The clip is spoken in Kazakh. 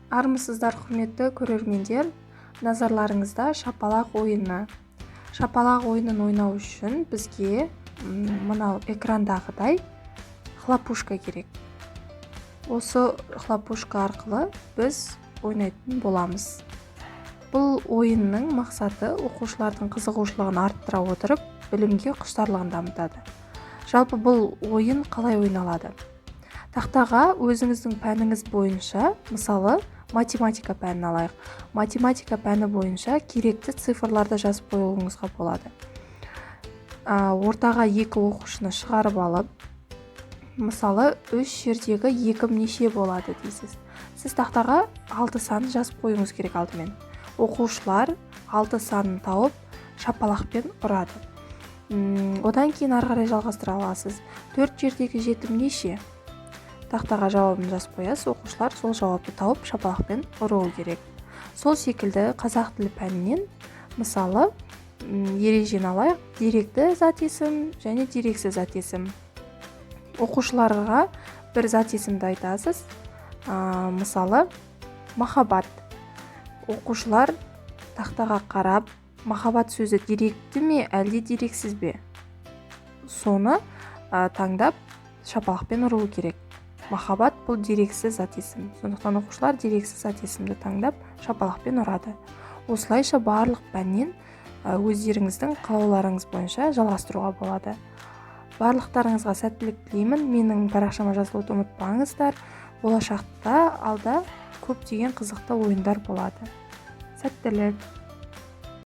Армысыздар, құрметті көрермендер! Назарларыңызда шапалақ ойыны. Шапалақ ойынын ойнау үшін бізге мынау экрандағыдай хлопушка керек. Осы хлопушка арқылы біз ойнайтын боламыз. Бұл ойынның мақсаты оқушылардың қызығушылығын арттыра отырып, білімге құштарлығын дамытады. Жалпы, бұл ойын қалай ойналады? Тақтаға өзіңіздің пәніңіз бойынша, мысалы, математика пәнін алайық, математика пәні бойынша керекті цифрларды жазып қоюыңызға болады. Ортаға екі оқушыны шығарып алып, мысалы, «Үш жердегі екі неше болады?» дейсіз. Сіз тақтаға алты санын жазып қоюыңыз керек. Алдымен оқушылар алты санын тауып, шапалақпен ұрады. Одан кейін ары қарай жалғастыра аласыз: «Төрт жердегі жетім неше?» Тақтаға жауабын жазып қоясыз. Оқушылар сол жауапты тауып, шапалақпен ұруы керек. Сол секілді қазақ тілі пәнінен, мысалы, ережені алайық: деректі зат есім және дерексіз зат есім. Оқушыларға бір зат есімді айтасыз, мысалы, махаббат. Оқушылар тақтаға қарап, махаббат сөзі деректі ме, әлде дерексіз бе, соны таңдап, шапалақпен ұруы керек. Махаббат — бұл дерексіз зат есім, сондықтан оқушылар дерексіз зат есімді таңдап, шапалақпен ұрады. Осылайша барлық пәннен өздеріңіздің қалауларыңыз бойынша жалғастыруға болады. Барлықтарыңызға сәттілік тілеймін! Менің парақшама жазылуды ұмытпаңыздар. Болашақта, алда көптеген қызықты ойындар болады. Сәттілік!